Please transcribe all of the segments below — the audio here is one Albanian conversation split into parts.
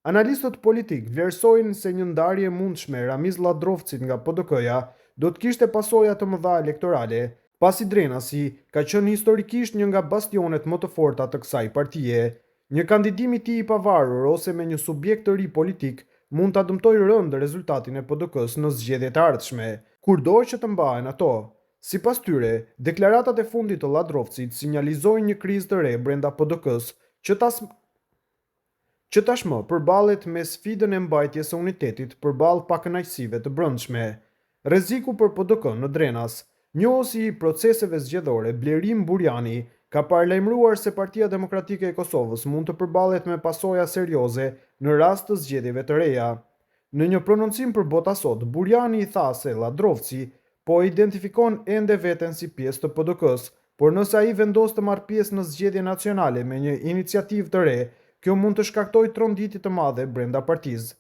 Analistët politikë vlerësojnë se një ndarje e mundshme e Ramiz Lladrovcit nga PDK-ja do të kishte pasoja të mëdha elektorale, pasi Drenasi ka qenë historikisht një nga bastionet më të forta të kësaj partie. Një kandidim i tij i pavarur ose me një subjekt të ri politik mund ta dëmtojë rëndë rezultatin e PDK-së në zgjedhjet e ardhshme, kurdo që të mbahen ato. Sipas tyre, deklaratat e fundit të Lladrovcit sinjalizojnë një krizë të re brenda PDK-së, që tas që tashmë përballet me sfidën e mbajtjes së unitetit përballë pakënaqësive të brendshme. Rreziku për PDK-në në Drenas. Njohësi i proceseve zgjedhore, Blerim Burjani, ka paralajmëruar se Partia Demokratike e Kosovës mund të përballet me pasoja serioze në rast të zgjedhjeve të reja. Në një prononcim për Bota Sot, Burjani tha se Lladrovci po e identifikon ende veten si pjesë të PDK-së, por nëse ai vendos të marrë pjesë në zgjedhje nacionale me një iniciativë të re, kjo mund të shkaktojë tronditje të madhe brenda partisë.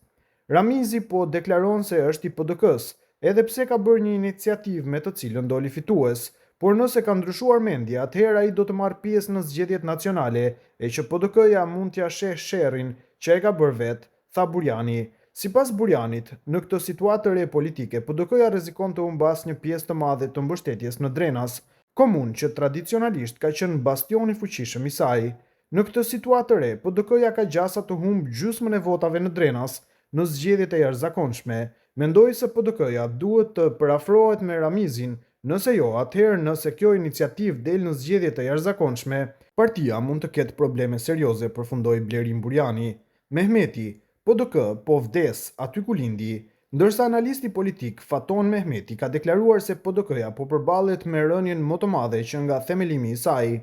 Ramizi po deklaron se është i PDK-së, edhe pse ka bërë një iniciativë me të cilën doli fitues, por nëse ka ndryshuar mendje, atëherë ai do të marrë pjesë në zgjedhjet nacionale e që PDK-ja mund t'ia sheh sherrin që e ka bërë vetë, tha Burjani. Sipas Burjanit, në këtë situatë të re politike, PDK-ja rrezikon të humbasë një pjesë të madhe të mbështetjes në Drenas, komunë që tradicionalisht ka qenë bastion i fuqishëm i saj. Në këtë situatë të re, PDK-ja ka gjasa të humbë gjysmën e votave në Drenas në zgjedhjet e jashtëzakonshme. Mendoj se PDK-ja duhet të përafrohet me Ramizin, nëse jo, atëherë nëse kjo iniciativë del në zgjedhje të jashtëzakonshme, partia mund të ketë probleme serioze, përfundoi Blerim Burjani. Mehmeti, PDK po vdes aty ku lindi. Ndërsa analisti politik Faton Mehmeti ka deklaruar se PDK-ja po përballet me rënien më të madhe që nga themelimi i saj.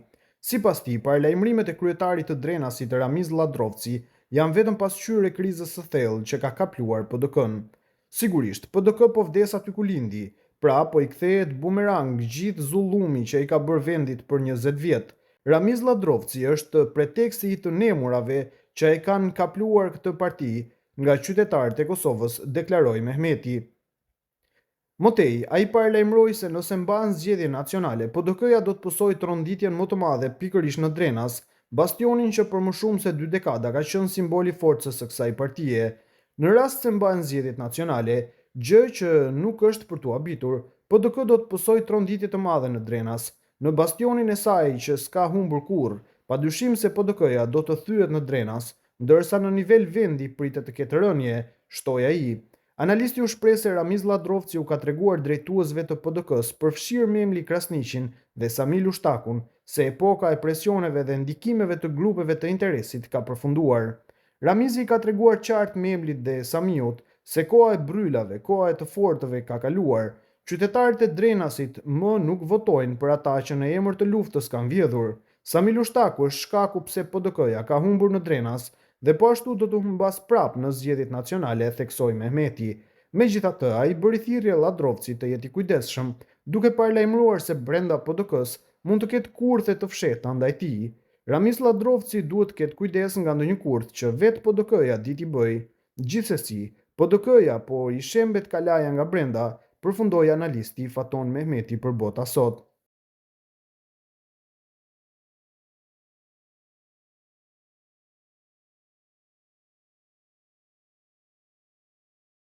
Sipas tij, paralajmërimet e kryetarit të Drenasit Ramiz Lladrovci janë vetëm pasqyrë e krizës së thellë që ka kapluar PDK-në. Sigurisht, PDK po vdes aty ku lindi, pra po i kthehet bumerang gjithë zullumi që i ka bërë vendit për 20 vjet. Ramiz Lladrovci është preteksti i të nemurave që e kanë kapluar këtë parti nga qytetarët e Kosovës, deklaroi Mehmeti. Më tej, ai paralajmëroi se nëse mbahen zgjedhje nacionale, PDK-ja do të pësojë tronditjen më të madhe pikërisht në Drenas, bastionin që për më shumë se dy dekada ka qenë simbol i forcës së kësaj partie. Në rast se mbahen zgjedhjet nacionale, gjë që nuk është për t'u habitur, PDK do të pësojë tronditje të madhe në Drenas, në bastionin e saj që s'ka humbur kurrë, padyshim se PDK-ja do të thyhet në Drenas, ndërsa në nivel vendi pritet të ketë rënie, shtoi ai. Analisti u shpreh se Ramiz Lladrovci u ka treguar drejtuesve të PDK-së, përfshirë Memli Krasniqin dhe Sami Lushtakun, se epoka e presioneve dhe ndikimeve të grupeve të interesit ka përfunduar. Ramizi i ka treguar qartë Memlit dhe Samiut se koha e brrylave, koha e të fortëve ka kaluar. Qytetarët e Drenasit më nuk votojnë për ata që në emër të luftës kanë vjedhur. Sami Lushtaku është shkaku pse PDK-ja ka humbur në Drenas dhe po ashtu do të humbasë prapë në zgjedhjet nacionale, theksoi Mehmeti. Megjithatë, ai bëri thirrje Lladrovcit të jetë i kujdesshëm, duke paralajmëruar se brenda PDK-së mund të ketë kurthe të fshehta ndaj tij. Ramiz Lladrovci duhet të ketë kujdes nga ndonjë kurth që vetë PDK-ja di t'i bëjë. Gjithsesi, PDK-ja po i shembet kalaja nga brenda, përfundoi analisti Faton Mehmeti për Bota Sot.